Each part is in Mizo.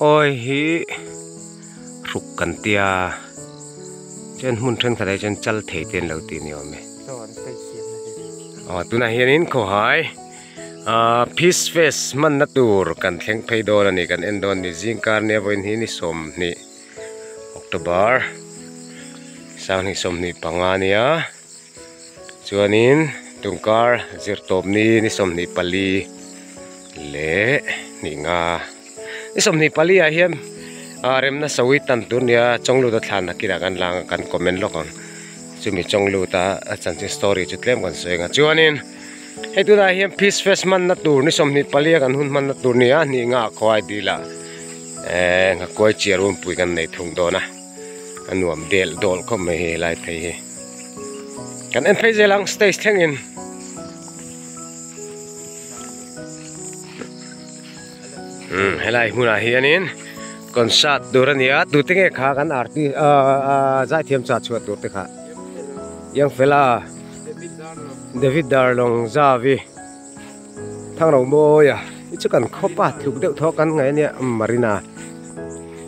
Awi hi hruk kan tia chuan hmun thenkhat ah hi chuan chal thei te an lo ti ni awm e. Aw tunah hianin khawhai ah peace fest hmanna tur kan thleng phei dawn a ni kan en dawn a ni zingkar nia vawiin hi ni 20 October sanghnih 25 nia chuanin tungkar zirtawp ni ni 24 leh hnih nga ni 24 ah hian ah remna sawi tan tur nia chawnglut a thlan nakinah kan lang a kan comment lawk ang chumi chawnglut a a chanchin story chu tlem kan sawi ang a chuanin hei tunah hian peace fest hmanna tur ni 24 a kan hun hmanna tur nia hnih nga khaw ai dil ah eh nghakuai chiar runpui kan nei thung dawn a a nuam del dawl khawp mai hei helai phei hi kan en phei zel ang stage thlengin. Umm helai hmunah hianin concert tur a ni a tute nge kha kan artist ahh zaithiam chah chhuah tur te kha Youngfella David Darlong Zavi Thangro Mawia hi chu kan khawpa tluk deuh thaw kan ngaih a nia Marina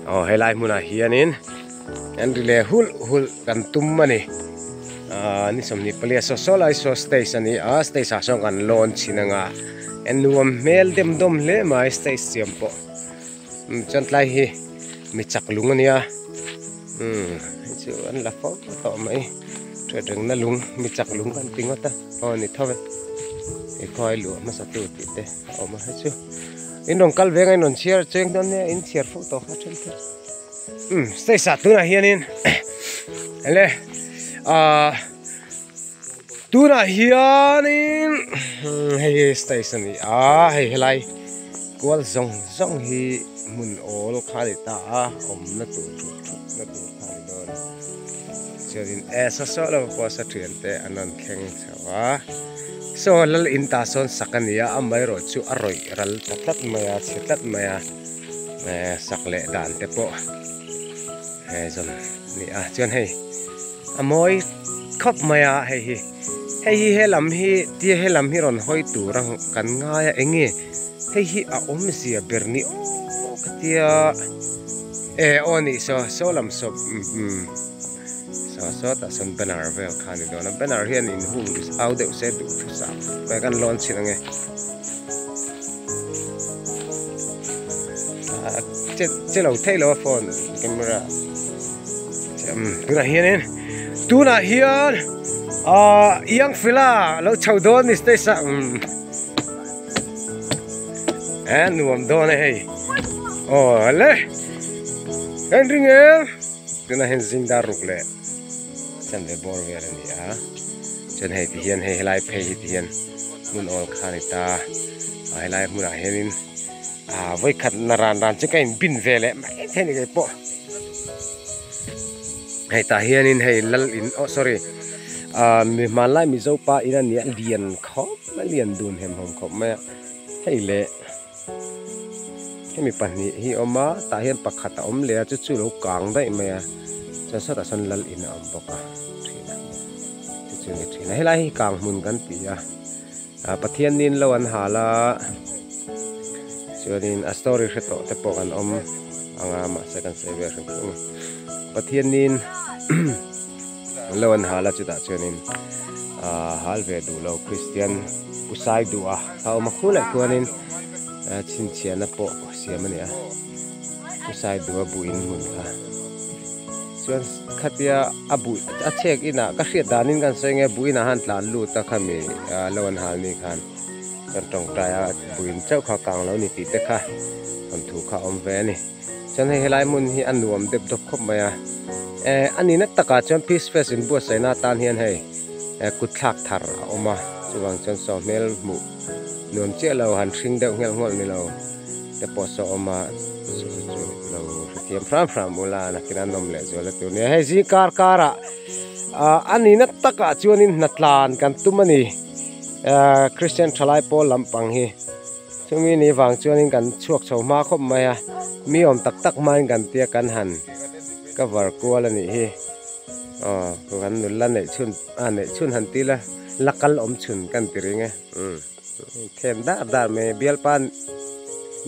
aw helai hmunah hianin kan ri leh hulh hulh kan tum a ni ahh ni 24 saw saw lai saw stage a ni a stage ah sawn kan lawn chhin anga nuam hmel dem dawm hle mai stage siam pawh chuan tlai hi mi chak lung a nia umm hei chu an la fo tawh mai hriat rengna lung mi chak lung kan ti ngawt a aw ni tho e he khawi luah hmasa tu tih te a awm a hei chu in rawn kal veng a in rawn chhiar cheng dawn nia in chhiar fo tawh kha then thei umm stage ah tunah hianin ele ahh tunah hianin hei hi stage a ni a hei helai kual zawng zawng hi hmun awl kha a ni ta a awmna tur thut thut na tur kha a ni dawn a chuanin eh saw saw lo pawh saw thian te an rawn thleng chho a saw lal in tah sawn sak a ni a amaherawh chu a rawih ral ta tlat mai a chhe tlat mai a. Eh sak leh dan te pawh eh zawn ni a chuan hei a mawi khawp mai a hei hi hei hi helam hi tia helam hi rawn hawi tur a kan ngai a eng nge hei hi a awmzia ber ni aw ka tia eh aw nih saw saw lam saw umm saw saw tah sawn banner vel kha a ni dawn a banner hian inhung au deuh se duhthusam kan lawn chhin ang e. Che che lo thei lo a phone camera tunah hianin tunah hian ah young fella lo chho dawn ni stage ah eh nuam dawn e hei aw le kan ring em tunah hian zing dar ruk leh chan ve bawr vel a ni a chuan hei ti hian hei helai phei hi ti hian. Hmun awl kha a ni ta a helai hmunah hianin ah vawikhat na ran ran chu ka in bin ve leh mai thei a ni keipawh hei tah hianin hei lal in oh sorry ah mi hmanlai mizo pa in a nia lian khawp mai lian dun hem hawm khawp mai a hei leh hemi pahnih hi a awm a tah hian pakhat a awm leh a chu chu lo kang daih mai a chuan sawtah sawn lal in a awm bawk a. Chu chu ni thin a helai hi kang hmun kan ti a ah Pathianin lo an hal a chuanin a story hre tawh te pawh kan awm ang a mahse kan sawi ve hrim hrim a Pathianin lo an hal a chutah chuanin ah hal ve duh lo Kristian pu sai duh a a awm a khuleh khuanin chhinchhiahna pawh siam a ni a pu sai duh a buh in hmun kha. Chuan khatia a buh a chhek inah ka hriat danin kan sawi nge buh inah han tlan lut a khami lo an hal ni khan chuan tawngtai a buhin chauh kha kang lo ni tih te kha rawn thu kha a awm ve a ni. Chuan hei helai hmun hi a nuam deuh dawp khawp mai a eh a nihna takah chuan peace fest inbuatsaihna atan hian hei eh kut thlak thar a awm a chuvang chuan saw hmel hmuh nuam chiah lo han hring deuh nghelh nghawlh ni lo. Te pawh saw awm a chu chu lo hrethiam hram hram ula nakin a nawm leh zual a tur nia hei zing kar karah ah a nihna takah chuanin hnatlan kan tum a ni ah Christian thalai pawl lampang hi chumi ni vang chuanin kan chhuak chho hma khawp mai a mi awm tak tak hmain kan tia kan han cover kual a nih hi aw kan nula neih chhun a neih chhun han ti ila la kal awm chhun kan ti ring e umm. Them dar dar mai bialpa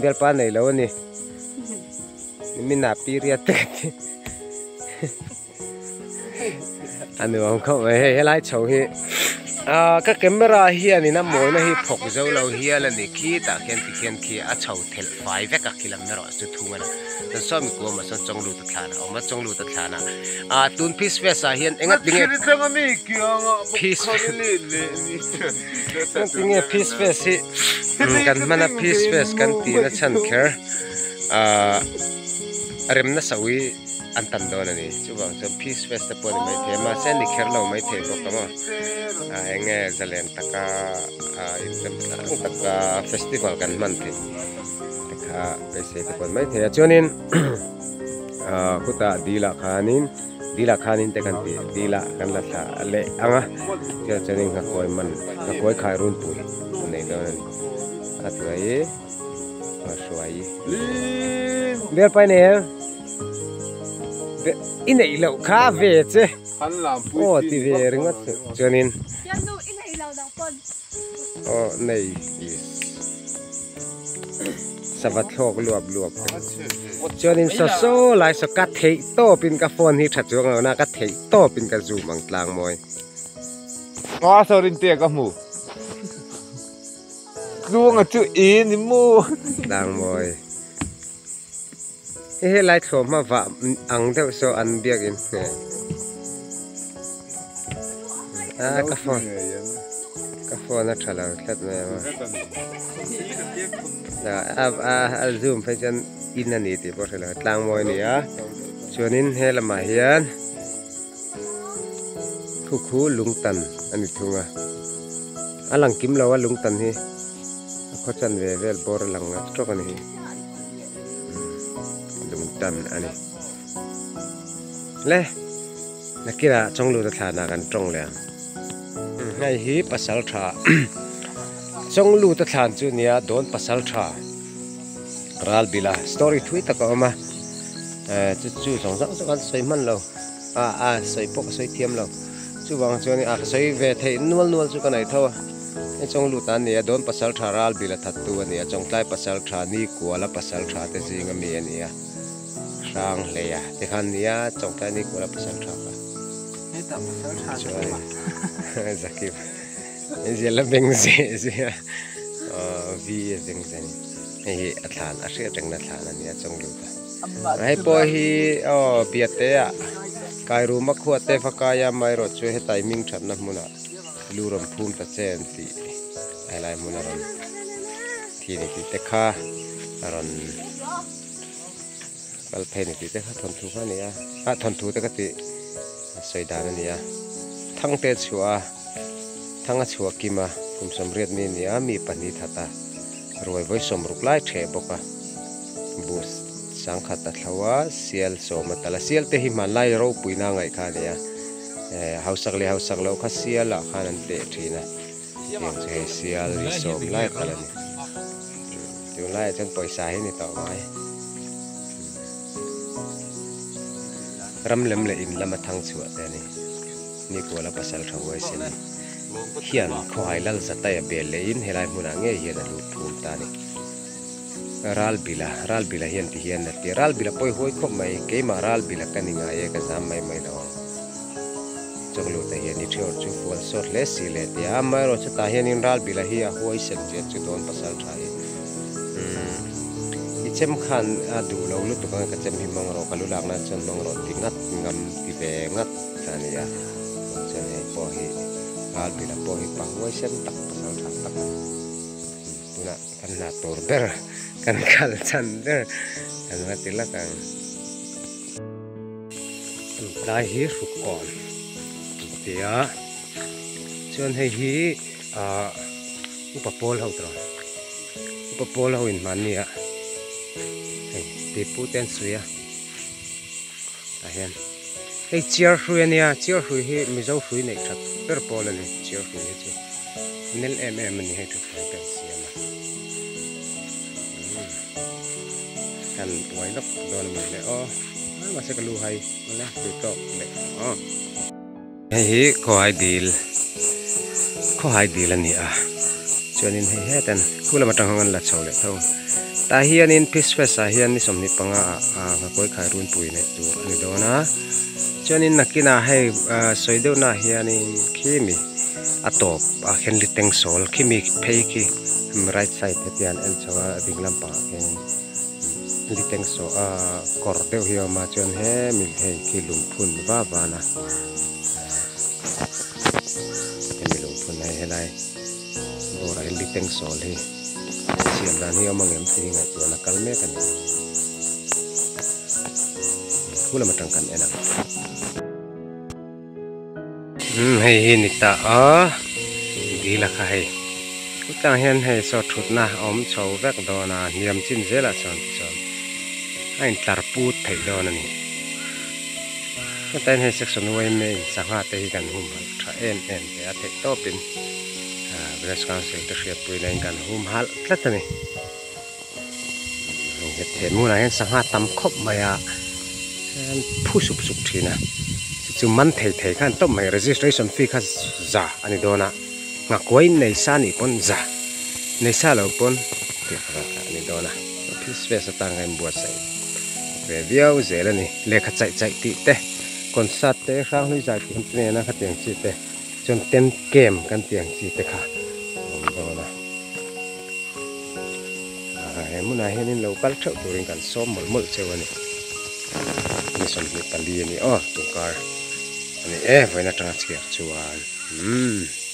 bialpa nei lo a ni. Nimina period te ka ti. A nuam khawp mai hei helai chho hi ah ka camera hianin a mawina hi phawk zo lo hial a ni khi tah khian ti khian khi a chho thelh fai vek a khi lam erawh chu thung a ni chuan saw mi kuamah sawn chawnglut a thlan a awm a chawnglut a thlan a ah tun peace fest ah hian enga tinge peace enga tinge peace fest hi kan hman a peace fest kan tih na chhan kher ah remna sawi. An tam dawn a ni. Chuvang chuan Peace Fest te pawh a ni maithei a, mahse a ni kher lo maithei bawk ang aw. Ah eng nge zalen taka ah inrem tlang taka festival kan hman theih te kha beisei te pawh a ni maithei a. Chuanin ah khutah dil ah khanin dil ah khanin te kan tih dil ah kan la thla leh ang a, chuan chuanin nghakawi man nghakawi khai runpui a nei dawn a ni. A hnuai. Hruai Bial pai nei em I neih loh kha ve che aw ti ve ringawt chu chuanin aw nei sava thlawk luap luap te chuanin saw saw lai saw ka theih tawpin ka phone hi tha chuang lo na ka theih tawpin ka zoom ang tlang mawi. Nga saw rin te ka hmu. Tluanga chu i ni maw? Tlangmawi. Hei helai thlawhhma vah ang deuh saw an biakin hmel. A ka phone ka phone a tha lo tlat mai ang a. A a zoom phei chuan in a ni tih pawh hre lo tlangmawi a ni a. Chuanin he lamah hian Thu khu lungtan a ni thung a, a lang kim lo a lungtan hi a khaw chan ve vel bawr a lang ngat tawk a ni hi lungtan a ni le nakinah chawnglut a thlanah kan tawng leh ang hei hi pasal tha chawnglut a thlan chu nia dawn pasal tha ralbila story thui tak a awm a eh chu chu zawng zawng chu kan sawi hman lo. A a sawi pawh ka sawi thiam lo. Chuvang chuan a ka sawi ve theih nual nual chu ka nei tho a. Hei chawng lut a ni a, dawn pasal tha ral bil a that tu a ni a, chawngtlai pasal tha ni kual a pasal tha te zing a mi a ni a, hrang hlei a ti khan ni a, chawngtlai ni kual a pasal tha kha. Hetah pasal tha Chuan Zakip zia la beng zeh zeh a, V a beng zeh a ni. Hei hi a thlan a hriat rengna thlan a ni a chawng lut a. Hei pawh hi aw biate ah Kairuma khua te va kai a amaherawh chu hetai hming thatna hmunah lu rawn phum ta che an tih helai hmun a rawn thi ni tih te kha a rawn kal phei ni tih te kha thawnthu kha a ni a ah thawnthu te ka tih a sawi dan a ni a Thangte chhuah a Thanga chhuah kim a kum sawmriat mi a ni a mi pahnih that a. Ruai vawi sawmruk lai ṭheh bawk a, bus sangkhat a thlo a, sial sawm a tal a, sial te hi hmanlai ropuina a ngaih kha a ni a, eh hausak leh hausak loh kha sial ah khan an teh ṭhin a, tiang chu hei sial hi sawm lai tal a ni, tunlaiah chuan pawisa hi a ni tawh mai, ram lem leh in lama thang chhuah te a ni, Nikuala pasal tha huaisen a ni. Hian khawhai lal Zataia bel lehin helai hmunah ngei hian a lut phum ta a ni. Ralbila, Ralbila hian ti hian a ti. Ralbila pawi huai khawp mai, keimah Ralbila ka ni ngai e, ka zam mai mai lo ang. Chawkluta hian i thiawr chu fual sawt hle si le ti a, amaherawh chutah hianin Ralbila hi a huai sen chiah chu dawn pasal tha hi. Umm, i chem khan a duh lo lutuk ang ka chem hi hmang rawh, ka lu lak nan chuan hmang rawh ti ngat ngam ti ve ngat a ni a. Chuan hei pawh hi Ralbila pawh hi pa huaisen tak pasal tha tak a ni. Tunah kan hna tur ber kan kal chhan ber kan va ti lak ang. Tlai hi hruk kawn an ti a chuan hei hi ah upa pawl ho tawh upa pawl ho in hmanni ah hei pipu te an suih a. Tah hian hei chiar hrui a nia chiar hrui hi mizo hrui neih that ber pawl a ni chiar hrui hi chu a nel em em a ni hei thutthleng te an siam a umm kan uai lawk dawn a mawni le aw a mahse ka lu hai mawle tui tawk leh aw. Hei hi khawhai dil khawhai dil a ni a chuanin hei hetan khu lam atang hang an la chho leh tho. Tah hianin Peace Fest ah hian ni 25 ah nghakuai khai runpui neih tur a ni dawn a chuanin nakinah hei sawi deuh naah hianin khimi a tawp a khian liteng sawl khimi phei khi right side hetiang an en chho a ding lampangah khianin liteng saw ah kawr deuh hi a awm a chuan hemi hei khi lungphun va van a hemi lungphun hei helai bawrah hian liteng sawl hi siam dan hi a awm ang em tih hi ngaihtuahna kal mek a ni khu lam atang kan en ang umm hei hi ni ta a dil a kha hei hetah hian hei saw thutna a awm chho vek dawn a hniam chin zelah chuan tichuan a intlar put theih dawn a ni hetah hian hei section yma in sangha te hi kan humhalh tha em em hle a theih tawpin. Village Council te hriatpuina in kan hum halh tlat a ni. Nghet thei hmunah hian sangha tam khawp mai a, an phu sup sup thin a, chu chu man thei thei khan tawp mai registration fee kha za a ni dawn a, nghakuai nei sa nih pawn za, nei sa lo pawn tih kha a ni dawn a, office space atang kha inbuatsaih ve viau zel a ni, lehkha chaih chaih tih te, concert te hranghlui zai tih te nena khatiang chi te. Chuan tent camp kan tih ang chi te kha a awm dawn a, he hmunah hianin lo kal theuh turin kan sawm mawlh mawlh cheu a ni. Ni 24 a ni aw tun kar a ni e vawiin atanga chhiar chuan umm.